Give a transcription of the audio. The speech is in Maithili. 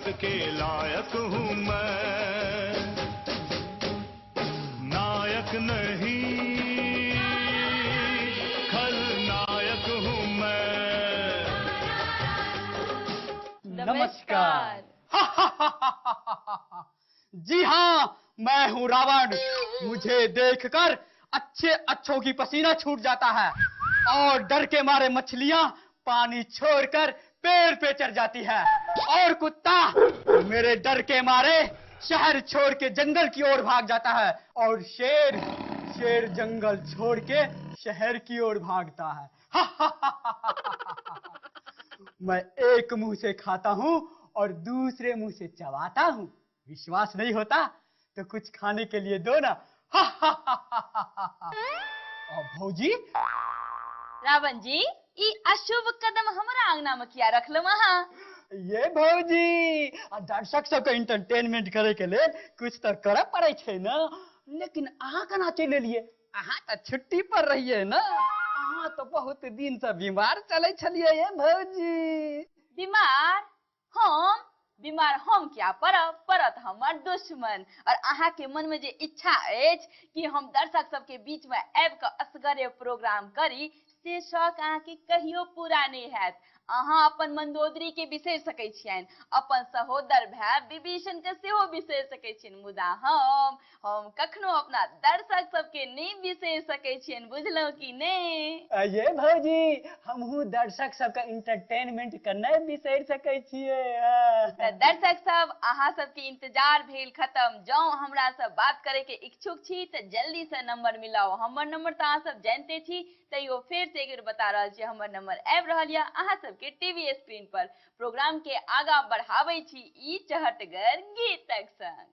नायक के लायक हूँ मैं। नायक नहीं खलनायक हूँ मैं। नमस्कार। जी हाँ, मैं हूँ रावण। मुझे देखकर अच्छे अच्छों की पसीना छूट जाता है और डर के मारे मछलियां पानी छोड़कर पेड़ पे चढ़ जाती है और कुत्ता मेरे डर के मारे शहर छोड़ के जंगल की ओर भाग जाता है और शेर शेर जंगल छोड़ के शहर की ओर भागता है। मैं एक मुंह से खाता हूँ और दूसरे मुंह से चबाता हूँ। विश्वास नहीं होता तो कुछ खाने के लिए दो ना। भौजी। रावण जी, ई अशुभ कदम हमरा अंगना में किया रखलो अहाँ? ये भौजी, दर्शक सबके एंटरटेनमेंट करे के लेल कुछ तो करे पड़े छै ना। लेकिन अहाँ केना चलि एलियै? अहाँ तो छुट्टी पर रहियै ना। अहाँ तो बहुत दिन से बीमार चलै छलियै ये भौजी। बीमार? हम बीमार हम क्या पड़ब? पड़त हमर दुश्मन। और अहाँ के मन में जे इच्छा अछि कि हम दर्शक सबके बीच में आबि कऽ असगरे प्रोग्राम करी, से शौक अहाँ के कहियो पूरा नहीं हैत। अहाँ अपन मंदोदरी के बिसरि सकै छियनि, अपन सहोदर भाय विभीषण के सेहो बिसरि सकै छियनि, मुदा हम कखनो अपना दर्शक सबके नहीं बिसरि सकै छियनि। बुझलहुँ कि नहीं? ये भौजी, हमहूँ दर्शक सबके इंटरटेनमेंट के नहीं बिसरि सकै छियै। तऽ दर्शक सब, अहाँ सबके इंतजार भेल खत्म। जौं हमरा से बात करे के इच्छुक छी तऽ जल्दी से नंबर मिलाउ। हमर नंबर तऽ अहाँ सब जानते छी, तैयो फेर से एक बेर बता रहल छी, हमर नंबर आबि रहल यऽ अहाँ सबके टीवी स्क्रीन पर। प्रोग्राम के आगा बढ़ाबै छी ई चहटगर गीतक संग।